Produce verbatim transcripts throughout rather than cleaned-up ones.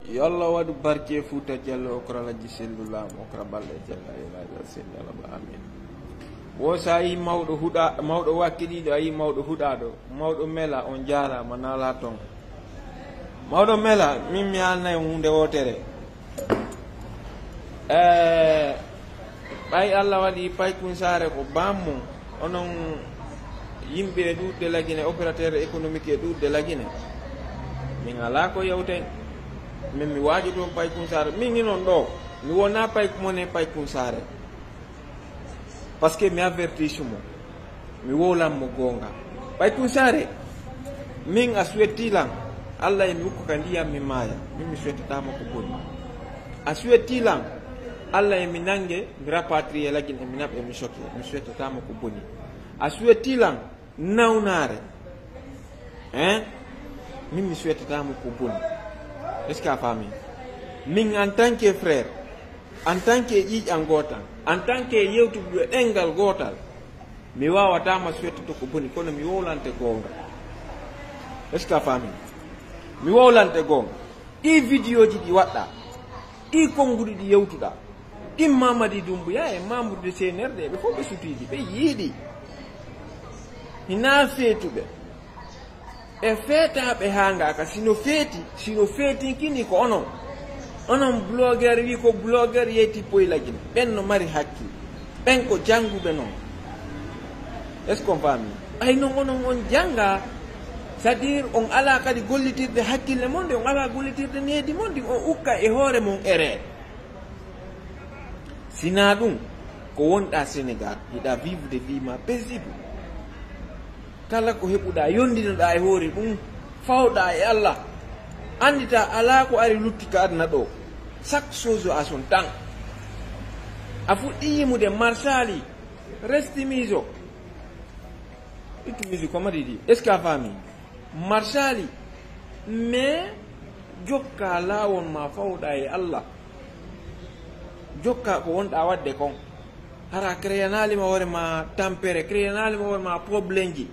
Yo Allah waɗu barke Fuuta Jallo, okra lajji sellu laamu, okra balɗe jalla e laaji sella laba. Amin. Wo so a yi mawɗo huɗa, mawɗo wakkiɗiiɗo, a yi mawɗo huɗaaɗo, mawɗo mela, on jaaraama, naalaa toon. Mawɗo mela, min mi haalnay on huunde wootere. Eh, ɓay Allah waɗi Paykun Saare ko bammu, onon yimɓe e ɗuuɗde Lagine, opérateur économique e ɗuuɗde Lagine, min alaa ko yewten. Min mi waajo toon Paykun Saare. Min inon ɗo, mi wona Paykun, mone Paykun Saare. Parce que mi avertisi mo. Mi wowlan mo goonga. Paykun Saare, min a suwetti lan, Allah e mi ukko ka ndiyam mi maaya. Min mi suwettata mo ko boni. A suwetti lan, Allah e mi nange, mi rapatrié Lagine, e mi naɓe, mi soke. Mi suwettata mo ko boni. A suwetti lan, nawnaare. Hein? Min mi suwettata mo ko boni. Est-ce que a faami? Min en tant que frère, en tant que ƴiiƴan gootan, en tant que yewtuɓe ɗemngal gootal, mi waawataa ma suwettoto ko boni, kono mi wowlante goonga. Est-ce que a faami? Mi wowlante goonga. Ɗii vidéoji ɗi waɗɗaa, ɗii konnguɗi ɗi yewtuɗaa, ɗin Mamadi Doumbouya e membre de C N R D, ɓe fof ɓe sutiiɗi, ɓe yiiɗi. Hinaa feetuɓe. Ɓe feetaaɓe haa ngaaka, si no feeti, si no feetinkini ko onon. Onon blogueur wi ko blogueur yeyti poy Lagine. Ɓen no mari hakkil. Ɓen ko jannguɓe non. Est-ce qu'on faami? Ɓay non onon on jannga, c'est-à-dire on alaa kadi gollitirde hakkille mon ɗe, on alaa gollitirde needi mon ɗi, on ukka e hoore mon erreur. Sinaa ɗum, ko wonɗaa Sénégal, hiɗa vivre vie ma paisible. Kala ko heɓuɗaa, yondinoɗaa e hoore ɗum, fawɗaa e Allah. Anndita alaa ko ari lutti ka aduna ɗo. Chaque chose a son temps. A fuɗɗi yimude marsali, resti miso. Ittu musique ko mari ɗi. Est-ce que a faami? Marsali, mais jokka laawol ma fawɗa e Allah. Jokka ko wonɗa waɗde kon. Hara créanali ma hoore ma tampere, créanali ma hoore ma problème ji.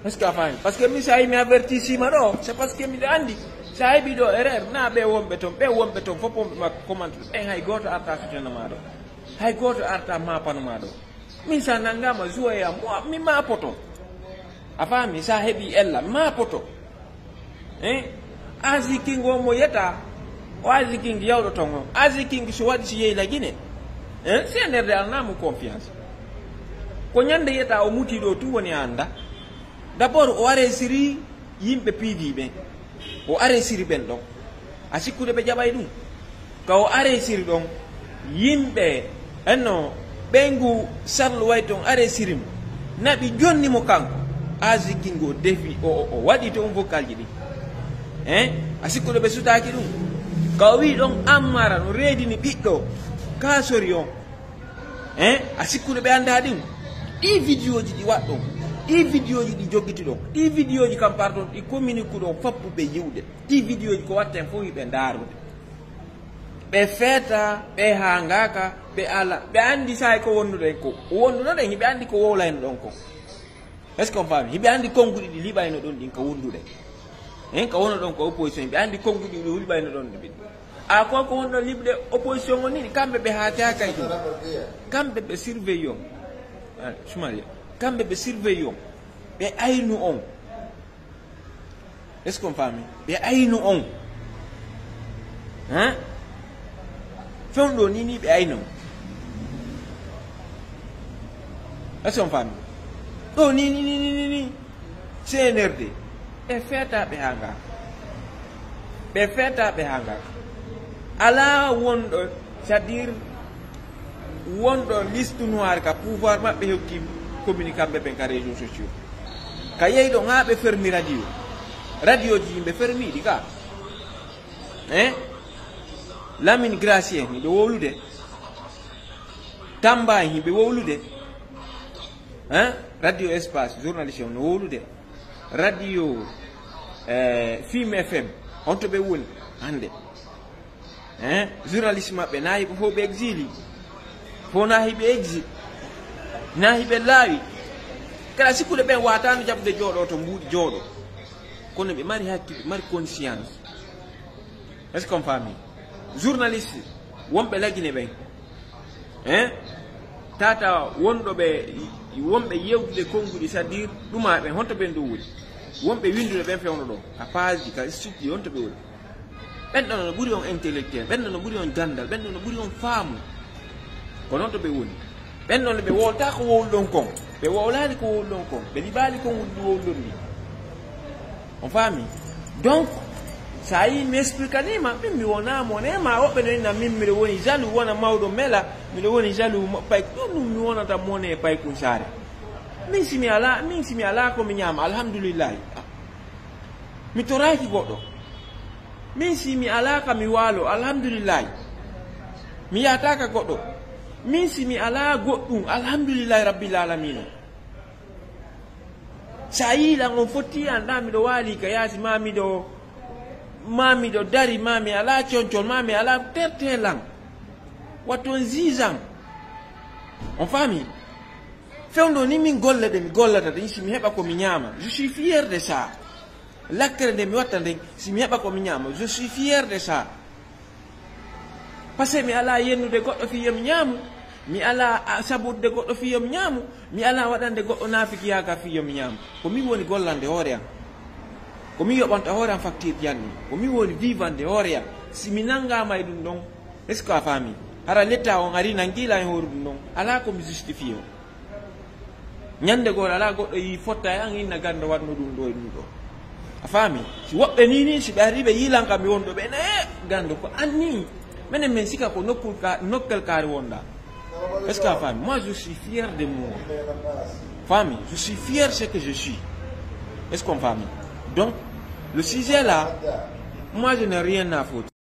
Est-ce que a faami? Parce que mi sa yi mi avertisi ma ɗo, c'est parce que miɗo anndi sa heɓi ɗo erreur, na ɓe wonɓe ton, ɓe wonɓe ton fof wonɓe makko commentaire, ɓen hay gooto arta sutana ma ɗo. Hay gooto arta mapana ma ɗo. Min sa nangama joue am, mi mapoto. A faami, sa heɓi ella, mapoto. Hein? Azi King o mo yeta, o Azi King yawɗo ton o. Azi King so waɗi si yehi la Guinée. Hein? C N R D alnamo confiance. Ko ñande yeta o muti ɗo tu woni a annda. D'abord o are siri yimɓe P D ɓen. O are siri ɓen ɗon. A sikkude ɓe jaɓay ɗum? Ka o are siri ɗon, yimɓe enno ɓeyngu sarlu way ton are siri mo. Naɓi jonni mo kanko. Azi King o defi, o, o, o waɗi ton vocalji ɗin. Hein? A sikkude ɓe sutaaki ɗum? Ka o wi ɗon Ammara no reedini ɓiɗɗo. Ka sori on. Hein? A sikkude ɓe annda ɗin? Ɗi vidéoji ɗi waɗɗon. Ɗi vidéoji ɗi joggiti ɗon. Ɗi vidéoji kam pardon, ɗi communique ɗon fappu ɓe yiwde. Ɗi vidéoji ko watten fof hiɓe ndaarude. Ɓe feeta, ɓe haangaaka, ɓe ala. Ɓe anndi saay ko wonduɗen ko. Wondunoɗen hiɓe anndi ko wowlaynoɗon ko. Est-ce qu'on faami? Hiɓe anndi konnguɗi ɗi liɓaynoɗon ɗin ko wonduɗen. Hen ko wonoɗon ko opposition, hiɓe anndi konnguɗi ɗi liɓaynoɗon ɗin. A ko ko wonɗon liɓde opposition on ni, kamɓe ɓe haate ha kay ɗum. Kamɓe ɓe surveille on. Ah, Soumaria. Kamɓe ɓe surveille on. Ɓe aynu on. Est-ce qu'on faami? Ɓe aynu on. Hein? Fewndo ni ni ɓe aynu on. Est-ce qu'on faami? Ɗo ni ni ni ni ni ni. C N R D. Ɓe feetaaɓe haa ngaaka. Ɓe feetaaɓe haa ngaaka. Alaa wonɗo, c'est-à-dire, wonɗo liste noire ka pouvoir maɓɓe hokki communiqué kamɓe ɓen ka réseaux sociaux. Ka yehi ɗon haa ɓe fermi radio. Radioji yimɓe fermiɗi ka. Hein? Lamine Gracie en hiɓe wowlude. Tamba en hiɓe wowlude. Hein? Radio Espace, journaliste en no wowlude. Radio, eh, Fim F M, honto ɓe woni hannde? Hein? Journaliste maɓɓe, na hiɓe fof ɓe exili. Fof na hiɓe exil. Na hiɓe laawi. Kala sikkude ɓen watano jaɓude jooɗo to mbuuɗi jooɗo. Kono ɓe mari hakkille, ɓe mari conscience. Est-ce qu'on famille? Journaliste, wonɓe lagine ɓen. Hein? Tata wonɗo ɓe, wonɓe yewtude konnguɗi, c'est-à-dire ɗumaɓe, honto ɓen dow woni? Wonɓe winndude ɓen fewndo ɗo, ka page ji, ka structure, honto ɓe woni? Ɓen ɗon no ɓuri on intellectuel, ɓen ɗon no ɓuri on ganndal, ɓen ɗon no ɓuri on faamu. Ko noon to ɓe woni. Ɓen ɗon ɓe wowlata ko wowluɗon kon. Ɓe wowlaali ko wowluɗon kon. Ɓe liɓaali kon wowluɗon ni. On faami? Donc, so a yii mi expliquanima, min mi wonaa mone, ma woɓɓe no inna min miɗo woni jaloux, wona mawɗo mela, miɗo woni jaloux mo-, pay, ɗum ɗum mi wonata mone e pay kun saare. Min si mi alaa, min si mi alaa ko mi ñaama, alhamdulillahi. Mi toraaki goɗɗo. Min si mi alaa ka mi waalo, alhamdulillahi. Mi yahata ka goɗɗo. Min si mi alaa goɗɗum, alhamdulillahi rabbil alamina. Sa yii lan on fotti an ɗa miɗo waali ka yaasi, ma miɗo, ma miɗo dari, ma mi alaa concol, ma mi alaa terte lan. Wattu on juge an. On faami? Fewndo ni min golle ɗe mi gollata ɗen, si mi heɓa ko mi ñaama. Je suis fier de ça. Lakkere nde mi watta nden, si mi heɓa ko mi ñaama, je suis fier de ça. Parce que mi alaa yennude goɗɗo fii yo mi ñaamu, mi alaa a-, sabotude goɗɗo fii yo mi ñaamu, mi alaa waɗande goɗɗo naafikiyaaka fii yo mi ñaamu. Ko min woni gollande hoore an. Ko min yoɓanta hoore an facture ji an ɗin. Ko min woni vivande hoore an. Si mi nanngaama e ɗum ɗon, est-ce que a faami? Hara letta on ari nanngii lan e hoore ɗum ɗon. Alaa ko mi justifie o. Ñande goo alaa goɗɗo yii fotta e an inna Gando waɗno ɗum ɗo e ɗum ɗo. A faami? Si woɓɓe ni ni, si ɓe ari ɓe yii lan kam mi wonɗo ɓe, ne, Gando ko an ni. Menen men sika ko nokkul ka, nokkel kaari wonɗa. Est-ce que a faami? Moi, je suis fier de moi. Faami? Je suis fier ce que je suis. Est-ce qu'on faami? Donc, le sujet là, moi, je n'ai rien à foutre.